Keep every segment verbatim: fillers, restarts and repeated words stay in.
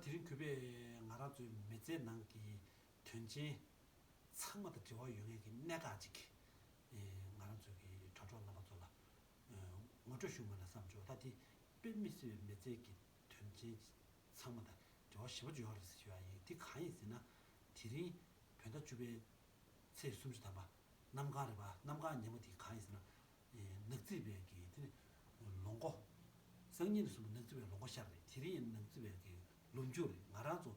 དེ་རིང་གུས་པས་ང་རང་ཚོའི་མི་ཚེའི་ནང་གི་དོན་ཆེན་ཚང་མ་དང་འབྲེལ་བ་ཡོད་མཁན་གྱི་གནད་འགག་ཅིག་ཨེ། ང་རང་ཚོའི་གི་དྲ་གྲོགས་རྣམ་པ་ཚོ་ལ་ཨེ། ངོ་སྤྲོད་ཞུ་དགོས་ན་བསམ་བྱུང་། ད་དེ་དཔེ་མི་སྲིད་པའི་མི་ཚེ་གི་དོན་ཆེན་ཚང་མ་དང་འབྲེལ་བ་ཞེ་པོ་ཅིག་ཡོད་རེད་ཟེར་ཞུ་ཡ་ཡིན། དེ་གང་ཡིན་ཟེར་ན། དེ་རིང་བོད་ཟླ་བཅུ་པའི་ཚེས་སུམ་ཅུ་ཐམ་པ། གནམ་གང་རེད་པ། གནམ་གང་ཉིན་མོ་དེ་གང་ཡིན་ཟེར་ན། ཨེ། ནག་རྩིས་པའི་གི་དེ་ནི་ལོ་འགོ། སང་ཉིན་ནས་བཟུང་ནག་རྩིས་པའི་ལོ་འགོ་ཤར་རེད། དེ་རིང་ནག་རྩིས་པའི་གི་ལོ་མཇུག་རེད། ང་རང་ཚོ་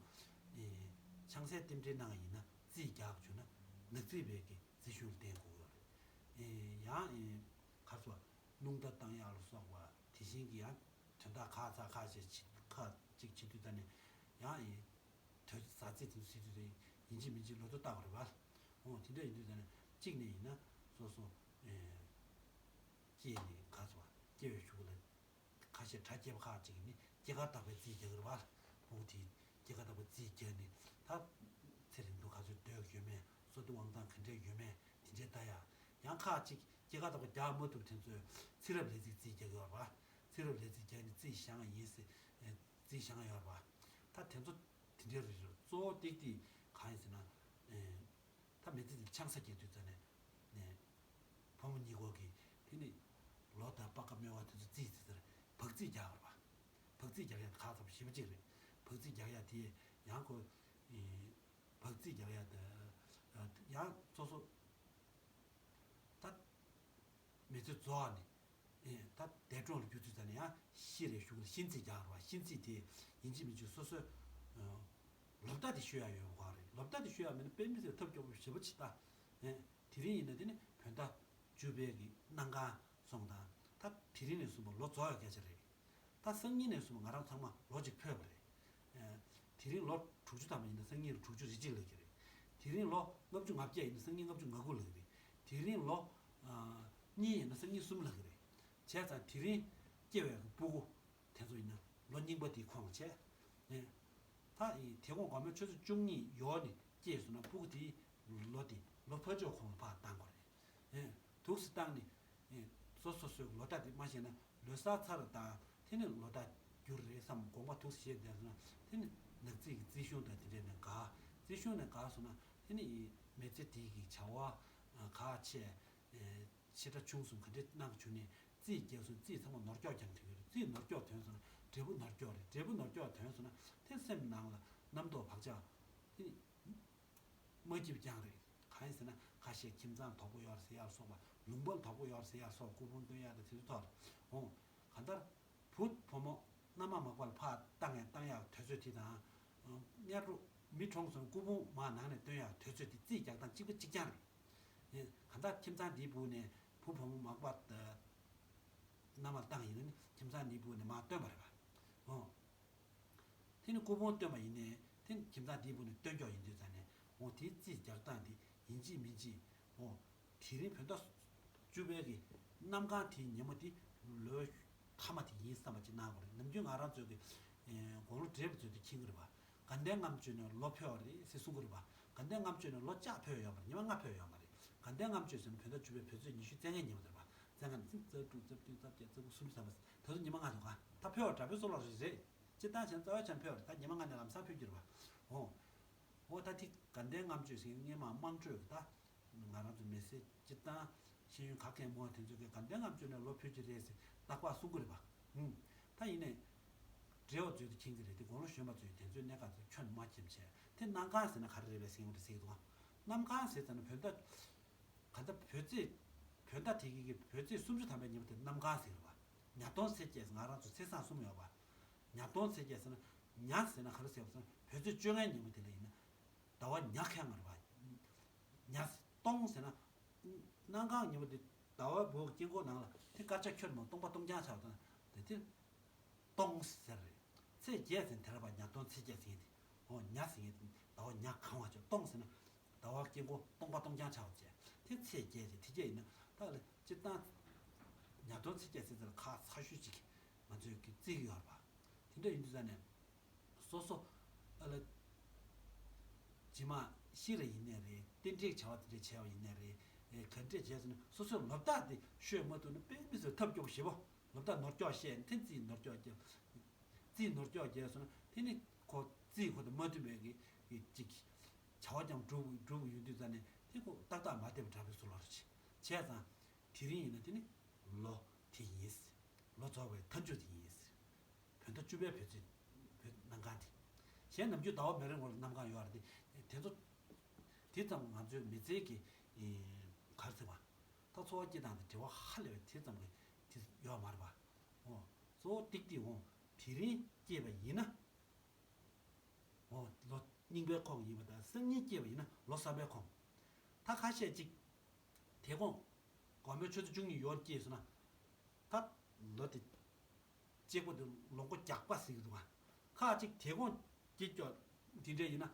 ཨེ། ཆང་སའི་རྟེན་འབྲེལ་གནང་ཡིན་ན་རྩིས་རྒྱག་བྱུང་ན་ནག་རྩིས་པའི་གི་རྩིས་གཞུང་ལ་བརྟེན་དགོས་ཡོད་རེད། ཨེ། ཡང་ཨེ། ག་རེ་ཟེར་བ། སྣུམ་ད་བཏང་ཡག་ལ་སོགས་པ་དེ་བཞིན་གི་ཡང་དོན་དག་ཁག་ཚ་ཁག་ཅིག་ཁག་ཅིག་བྱེད་དུས་ད་ནས་ཡང་ཨེ། དོལ་རྩིས་དེ་ཚོ་ཟེར་དུས་དེ་ཡིན་གཅིག་མིན་གཅིག་ལོ་ཐོ་བཏགས་པ་རེད་པ། འོ་དེ་འདྲ་ཡིན་དུས་ད་ནས་གཅིག་ནས་ཡིན་ན་སོ་སོ་ཨེ། སྐྱེས་ནས་ག་ཚོད་སྐྱེ་བའི་གཞུག་ལ་ཁ་ཤས་གྲྭ་སྐྱེས་པ་ཁག་ཅིག་ནི་སྐྱེས་སྐར་བཏགས་པའི་རྩིས་རྒྱག་གི་རེད་པ། ཕྲུ་གུ་དེས་སྐྱེས་སྐར་བཏགས་པའི་རྩིས་རྒྱག་ནས་ད་ཚེ་རིང་པོ་ག་ཚོད་སྡོད་ཀྱི་ཡོད་མེད། སོ་ལྟ་དབང་ཐང་ག་འདྲས་ཡོད་མེད་དེ་འདྲས་ལྟ་ཡ། ཡང་ཁག་ཅིག་སྐྱེས་སྐར་བཏགས་པ་རྒྱག་མ་ཐུབ་དེ་ཚོས་ཚེ་རབས་ལས་རྩིས་རྩིས་རྒྱག་གི་ཡོད་རེད་པ། ཚེ་རབས་ལས་རྩིས་རྒྱག་ནས་རྩིས་བཞག་ཡིན་ཟེར། རྩིས་བཞག་ཡོད་རེད་པ། ད་དེ་ཚོ་དེ་འདྲའི་རེད། གཙོ་བོ་ཏིག་ཏིག་གང་ཡིན་ཟེར་ན། ཨེ། ད་མི་ཚེ་འདི་ཆང་ས་སྐྱེལ་དུས་ཙ་ནས་ནས་ཕོ་མོ་གཉིས་ཀོ་གི་དེ་ནི་ལོ་དང་པགས་ཀ་སྨེ་བ་དེ་ཚོ་རྩིས་ཟེར་ཟེར་བག་རྩིས་རྒྱག་རེད་པ། བག་རྩིས་རྒྱག་ཡ་ཁག་ཚ་པོ་ཞེ་པོ་ཅིག་རེད། བག་རྩིས་རྒྱག་ཡ་དེ་ཡང་ཁོ་ཨེ། བག་རྩིས་རྒྱག་ཡ་དེ་ཡང་སོ་སོ། ད་མི་ཚེ་རྫོགས་ནས་ཨེ། ད་འདས་གྲོངས་ལ་གྱུར་དུས་ཙ་ནས་ཡང་ཤི་རེ་ཞུ་གི་ལ་གཤིན་རྩིས་རྒྱག་རེད་པ། གཤིན་རྩིས་དེ་ཡིན་གཅིག་མིན་གཅིག་སོ་སོའི་ལོ་ཟླ་དེ་ཤོད་ཡ་ཡོད་པ་རེད། ལོ་ཟླ་དེ་ཤོད་ཡ་མིན་ན་དཔེ་མི་སྲིད་ཐབས་སྐྱོ་པོ་ཞེ་པོ་ཅིག་ད། ཨེ། དེ་རིང་ཡིན་ན་དེ་ནི་བོད་ཟླ་བཅུ་པའི་གི་གནམ་གང་སོང་དང་། ད་དེ་རིང་ནས་བཟུང་བ་ལོ་རྫོགས་ཡ་སྐད་ཆ་རེད། ད་སང་ཉིན་ནས་བཟུང་ང་རང་ཚང་མ་ལོ་གཅིག་ཕོད་པ་རེད། ཨ། དེ་རིང་ལོ་དྲུག་ཅུ་ཐམ་པ་ཡིན་ན་སང་ཉིན་ལ་དྲུག་ཅུ་རེ་གཅིག་ལབ་ཀྱི་རེད། དེ་རིང་ལོ་ལྔ་བཅུ་ང་བརྒྱད་ཡིན་ན་སང་ཉིན་ལྔ་བཅུ་ང་དགུ་ལབ་ཀྱི་རེད། དེ་རིང་ལོ་ཨ། གཉིས་ཡིན་ན་སང་ཉིན་གསུམ་ལབ་ཀྱི་རེད། བྱས་ཙང་དེ་རིང་སྐྱེ་བའི་སྤུ་གུ་དེ་ཚོ་ཡིན་ན་ལོ་རྙིང་པ་དེའི་ཁོངས་ལ་བྱས། ཨེ། ད་ཨེ། དེ་གོང་དགོང་མོའི་ཆུ་ཚོད་བཅུ་གཉིས་ཡོལ་ནས་སྐྱེས་སོང་ན་སྤུ་གུ་དེའི་ལོ་དེ་ལོ་ཕར་ཕྱོགས་ཁོངས་ལ་ཕར་བཏང་དགོས་རེད། ཨེ། དུག་སེ་བཏང་ནས། ཨེ། སོ་སོ་སོའི་ལོ་ཟླ་དེ་མ་ཤེས་ན་ལོ་གསར་ཚར་དང་དེ་ནས་ལོ་ཟླ་འགྱུར་རེད་བསམ་དགོངས་པ་དུག་སེ་བཞེས་བསྡད་སོང་ན་དེ་ནས་ནག་རྩིས་ཀྱི་རྩིས་གཞུང་དང་དེ་འདྲས་ནས་འགག་རྩིས་གཞུང་ནས་འགག་སོང་ན་དེ་ནས་མི་ཚེ་དེའི་གི་བྱ་བ་ག་ཆེ། ཨེ། ཆེ་ཕྲ་ཆུང་གསུམ་ག་འདྲས་གནང་བྱུང་ནས་རྩིས་རྒྱག་སོང་། རྩིས་ཚང་མ་ནོར་སྐྱོག་རྐྱང་ཐོན་གྱི་རེད། རྩིས་ནོར་སྐྱོག་ཐོན་སོང་ན་འབྲས་བུ་ནོར་སྐྱོག་རེད། འབྲས་བུ་ནོར་སྐྱོག་ཐོན་སོང་ན་དེ་སེམས་ནང་ལ་རྣམ་རྟོག་བག་ཆགས་དེ་ནི། མ་སྐྱིད་པ་རྐྱང་རེད། གང་ཡིན་ཟེར་ན་ཁ་ཤས་ཁྱིམ་ཚང་དོག་པོ་ཡོད་རེད་ཟེར་ཡག་སོགས་པ། ལུང་པ་དོག་པོ་ཡོད་རེད་ཟེར་ཡག་སོགས། སྐུ་ཕུང་སྟོན་ཡག་དང་དེ་ཚོ་ཐོག་རེད། འོང་། གང་ལྟར་བུ་བུ་མོ་མནའ་མ་མག་པ་ལ་ཕར་བཏང་ཡང་བཏང་ཡག་དུས་ཚོད་དེ་དང་། གཉའ་གྲོགས་མི་གྲོངས་སོང་སྐུ་ཕུང་མར་ནང་ནས་སྟོན་ཡག་དུས་ཚོད་དེ་རྩིས་རྒྱག་སྟངས་གཅིག་པ་གཅིག་རྐྱང་རེད། ཡིན། གང་ལྟར་ཁྱིམ་ཚང་འདིའི་སྦུག་ནས་བུ་བུ་མོ་མག་པ་མནའ་མ་བཏང་ཡིན་ན་ནི་ཁྱིམ་ཚང་འདིའི་སྦུག་ནས་མར་བཏོན་པ་རེད་པ། འོང་། དེ་ནི་སྐུ་ཕུང་བཏོན་པ་ཡིན་ནའི་དེ་ནི་ཁྱིམ་ཚང་འདིའི་སྦུག་ནས་བཏོན་ཀྱོག་ཡིན་དུས་ཙང་ནས། འོ་དེའི་རྩིས་རྒྱག་སྟངས་དེ་ཡིན་གཅིག་མིན་གཅིག་འོ་དེ་རིང་བོད་ཟླ་བཅུ་པའི་གི་གནམ་གང་དེའི་ཉིན་མོ་དེ་ལོའི་མཐའ་མ་དེ་ཡིན་བསམ་པ་ཅིག་གནང་དགོས་རེད། ནམ་རྒྱུན་ང་རང་ཚོའི་གི་ཨེ། དགུང་ལོ་བགྲེས་པ་ཚོས་དེ་མཁྱེན་གི་རེད་པ། དགའ་ལྡན་ལྔ་མཆོད་ནས་ལོ་ཕོད་པ་རེད་ཟེར་གསུང་གི་རེད་པ། དགའ་ལྡན་ལྔ་མཆོད་ནས་ལོ་བཅུ་ཕོད་ཡོད་མ་རེད། ཉི་མ་ལྔ་ཕོད་ཡོད་མ་རེད། དགའ་ལྡན་ལྔ་མཆོད་ཟེར་ན་བོད་ཟླ་བཅུ་པའི་བོད་ཚེས་ཉི་ཤུ་རྩ་ལྔའི་ཉིན་མོ་དེ་རེད་པ། རྩ་ལྔ་ནས་རྩ་དྲུག་རྩ་བདུན་རྩ་བརྒྱད་རྩ་དགུ་སུམ་ཅུ་རྩ་པ་ད་དུང་ཉི་མ་ལྔ་འདུག་ག་ད་ཕོད་པ་དྲག་པོའི་བཟོ་ལ་རེད་རེད། སྤྱིར་བཏང་བྱས་ན་རྩ་བའི་ཆ་ཕོད་པ་རེད། ད་ཉི་མ་ལྔ་ནས་ལམ་སང་ཕོད་རྒྱུ་རེད་པ། འོ། འོ་ད་དེ་དགའ་ལྡན་ལྔ་མཆོད་ཟེར་མཁན་སྔོན་མ་དམངས་ཁྲོད་ཀྱི་ད། ང་རང་ཚོ་མི་སེར་སྤྱིར་བཏང་ཤེས་ཡོན་ག་གེ་མང་བ་དེ་ཚོས་ཀྱི་དགའ་ལྡན་ལྔ་མཆོད་ནས་ལོ་ཕུད་ཀྱི་རེད་ཟེར་རྟག་པར་གསུང་གི་རེད་པ། ཧུམ། ད་ཡིན་ནའི། བགྲེས་པ་ཚོས་དེ་མཁྱེན་གྱི་རེད་དེ། དགུང་ལོ་གཞོན་པ་ཚོས་དེ་ཚོའི་གནད་འགག་ཚོ་ཁྱོན་མ་མཁྱེན་བྱས། དེ་གནམ་གང་ཟེར་ན་ག་རེ་རེད་པས་ཟེར་གྱི་རེད་ཟེར་གྱི་འདུག་གནམ་གང་ཟེར་ཙམ་ན་བོད་ཟླ། ག་ད་བོད་ཚེས། བོད་ཟླ་དེ་གི་གི་བོད་ཚེས་སུམ་ཅུ་ཐམ་པའི་ཉིན་མོ་དེ་གནམ་གང་ཟེར་གྱི་རེད་པ། ཉ་སྟོང་ཚེས་བརྒྱད་ཟེར་ང་རང་ཚོ་ཚེས་བཟང་གསུམ་ཡོད་པ། ཉ་སྟོང་ཚེས་བརྒྱད་ཟེར་ན། ཉ་ཟེར་ན་ག་རེ་ཟེར་བ་ཟེར་ན་བོད་ཚེས་བཅོ་ལྔའི་ཉིན་མོ་དེ་ལ་ཡིན་ན། ཟླ་བ་ཉ་ཁེངས་པ་རེད་པ། ཉ་སྟོང་ཟེར་ན། གནམ་གང་ཉིན་མོ་དེ་ཟླ་བ་བོད་ཀྱི་དཀྱིལ་འཁོར་ནང་ལ་དེ་དཀར་ཆ་ཁྱོན་མ་སྟོང་པ་སྟོང་རྐྱང་ཆགས་དང་དེ་དེ་སྟོང་ཟེར་རེད། ཚེས་བརྒྱད་ཟེར་དེ་ར་བ་ཉ་སྟོང་ཚེས་བརྒྱད་ཟེར་མཁན་དེ། འོ་ཉ་ཟེར་མཁན་དེ་ཟླ་བ་ཉ་གང་བ་ཆགས། སྟོང་ཟེར་ན་ཟླ་བ་དཀྱིལ་འཁོར་སྟོང་པ་སྟོང་རྐྱང་ཆགས་པ་བྱས། དེ་ཚེས་བརྒྱད་ཟེར་དེ་བརྒྱད་ཡིན་ན་ད་ལ་སྤྱིར་བཏང་ཉ་སྟོང་ཚེས་བརྒྱད་ཟེར་དེ་ལ་ཁག་ཚ་ཤོས་ཅིག་ང་ཚོས་ཀྱི་བརྩི་གི་ཡོད་རེད་པ། དེ་འདྲ་ཡིན་དུས་ཙང་ནས། སོ་སོ། ཨ་ལ། རྗེས་མ་ཤི་རེ་ཡིན་ནའི་རེད། རྟེན་འབྲེལ་བྱ་བ་དེ་འདྲ་བྱས་པ་ཡིན་ནའི་རེད། ཨེ་ག་འདྲས་བྱས་ཟེར་ན་སོ་སོའི་ལོ་རྟགས་དེ་ཤོད་མ་ཐུབ་ན་དཔེ་མི་སྲིད་ཐབས་སྐྱོ་པོ་ཞེ་པོ། ལོ་རྟགས་ནོར་སྐྱོག་བཤད་ནས་རྩིས་ནོར་སྐྱོག་བརྒྱབ། རྩིས་ནོར་སྐྱོག་བརྒྱབ་སོང་ན་དེ་ནི་ ཁོ་རྩིས་ཁོ་དང་མ་མཐུན་པའི་གི་གི་ཅིག་བྱ་བ་ཀྱང་སྒྲུབ་སྒྲུབ་ཡོང་དུས་ཙ་ནས་དེ་ཁོ་ཏག་ཏག་མ་བསྡད་པ་འདྲ་པོའི་བཟོ་ལ་རེ་བྱས་བྱས་ཙང་། དེ་རིང་ཡིན་ན་དེ་ནི་ལོ་དེ་ཡིན། ལོ་རྫོགས་པའི་མཐའ་མཇུག་དེ་ཡིན། བོད་ཟླ་བཅུ་པའི་བོད་ཚེས་བོད་གནམ་གང་དེ། གཞན་ནམ་རྒྱུན་ཟླ་བ་མེ་རི་མགོ་ལ་གནམ་གང་ཡོད་རེད་དེ། དེ་ཚོ་དེ་ཙམ་ང་ཚོའི་མི་ཚེའི་གི་ག་རེ་ཟེར་བ། ད་འཚོ་བ་སྐྱེལ་སྟངས་དང་འབྲེལ་བ་ཧ་ལས་པའི་དེ་ཙམ་གྱི་དེ་ཡོད་མ་རེད་པ། འོ། གཙོ་བོ་ཏིག་ཏིག་འོང་དེ་རིང་སྐྱེས་པ་ཡིན་ན། འོ། ལོ་རྙིང་པའི་ཁོངས་ཡིན་པ་དང་སང་ཉིན་སྐྱེས་པ་ཡིན་ན་ལོ་གསར་པའི་ཁོངས། ད་ཁ་ཤས་ཅིག་དེ་གོང་དགོང་མོའི་ཆུ་ཚོད་བཅུ་གཉིས་ཡོལ་སྐྱེས་སོང་ན། ད་ལོ་དེ་གཅིག་པོ་དེ་ལོ་མགོ་རྒྱག་པ་ཟེར་གྱི་འདུག་ག་ཁ་ཅིག་དེ་གོང་གཅིག་ཀྱོ་དེ་འདྲས་ཡིན་ན།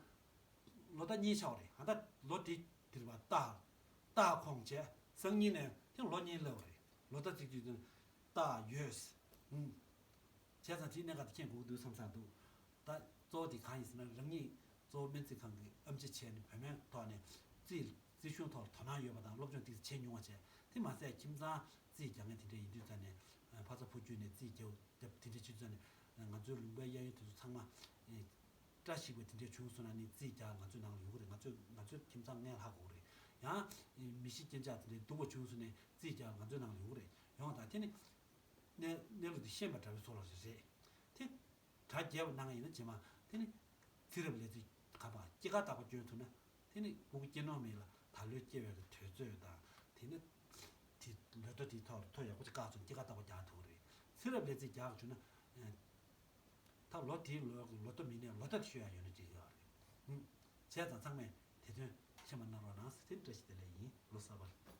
ལོ་ཟླ་གཉིས་ཆགས་པ་རེད། ཨ་ད་ལོ་དེ་དེ་རེད་པ། རྟ་རྟ་ཁོངས་བྱས་སང་ཉིན་ནས་དེ་ལོ་གཉིས་སླེབས་པ་རེད། ལོ་ཟླ་གཅིག་གཅིག་དེ་རྟ་ཡོས། ཧུམ། བྱས་ཙང་དེའི་གནད་འགག་དེ་མཁྱེན་དགོས་ཀྱི་འདུག་བསམ་བསམ་འདུག་ད་གཙོ་བོ་དེ་གང་ཡིན་ཟེར་ན། རང་ཉིད་གཙོ་བོ་སྨན་རྩིས་ཁང་གི་ཨེམ་ཆི་བྱས་ནས་བོད་སྨན་ཐོག་ནས་རྩིས་རྩིས་གཞུང་ཐོག་ལ་དོ་སྣང་ཡོད་པ་དང་སློབ་སྦྱོང་ཏོག་ཙམ་བྱས་མྱོང་བ་བྱས། དེ་མ་ཟད་ཁྱིམ་ཚང་རྩིས་རྒྱག་མཁན་དེ་འདྲ་ཡིན་དུས་ཙང་ནས། ཕ་ཚ་བུ་རྒྱུད་ནས་རྩིས་རྒྱག་རྒྱབ་དེ་འདྲ་བྱེད་དུས་ཙང་ནས། ང་ཚོའི་ལུང་པའི་གཡས་གཡོན་དེ་ཚོ་ཚང་མ་བཀྲ་ཤིས་པ་དེ་འདྲ་བྱུང་སོང་ན་ནི་རྩིས་རྒྱག་ང་ཚོའི་ནང་ལ་ཡོང་གི་རེད། ང་ཚོའི་ང་ཚོའི་ཁྱིམ་ཚང་ལྔས་ལྷག་དགོས་རེད། ཡང་མི་ཤི་རྐྱེན་ཆག་དེ་འདྲའི་སྡུག་པ་བྱུང་སོང་ནས་རྩིས་རྒྱག་ང་ཚོའི་ནང་ལ་ཡོང་གི་རེད། ཡོང་བ་དང་དེ་ནི་གནས་གནས་ལུགས་དེ་ཤེས་པ་འདྲ་བའི་བཟོ་ལ་རེད། དེ་གྲ་རྒྱས་པ་གནང་ཡིན་ན་རྗེས་མ་དེ་ནི་ཚེ་རབས་ལས་ཚིག་ག་པ་སྐྱེ་རྒ་ད་ག་སྐྱོན་ཐུབ་ན། དེ་ནི་སྤུ་གུ་སྐྱེ་ནོར་མེད་ལ་ད་ལོའི་སྐྱེ་བའི་གི་དུས་ཚོད་དང་། དེ་ནི་དེ་ལོ་ཐོ་དེའི་ཐོག་ལ་ཐོ་ཡག་པོ་ཅིག་བཀག་སོང་སྐྱེ་རྒ་ད་ག་རྒྱག་ཐུབ་ཀྱི་རེད། ཚེ་རབས་ལས་ཚིག་རྒྱག་བཅུག་ན། ད་ལོ་དེའི་ལོ་ལོ་ཐོ་མི་ནས་ལོ་ཐོ་དེ་ཤོད་ཡ་ཡོད་ན་ཅིག་ཡོད་རེད། ཧུམ། བྱས་ཙང་ཚང་མས་དེ་དོན་ཤེས་པ་གནང་རོགས་གནང་། དེ་ནི་བཀྲ་ཤིས་བདེ་ལེགས་ཡིན། ལོ་གསར་པ།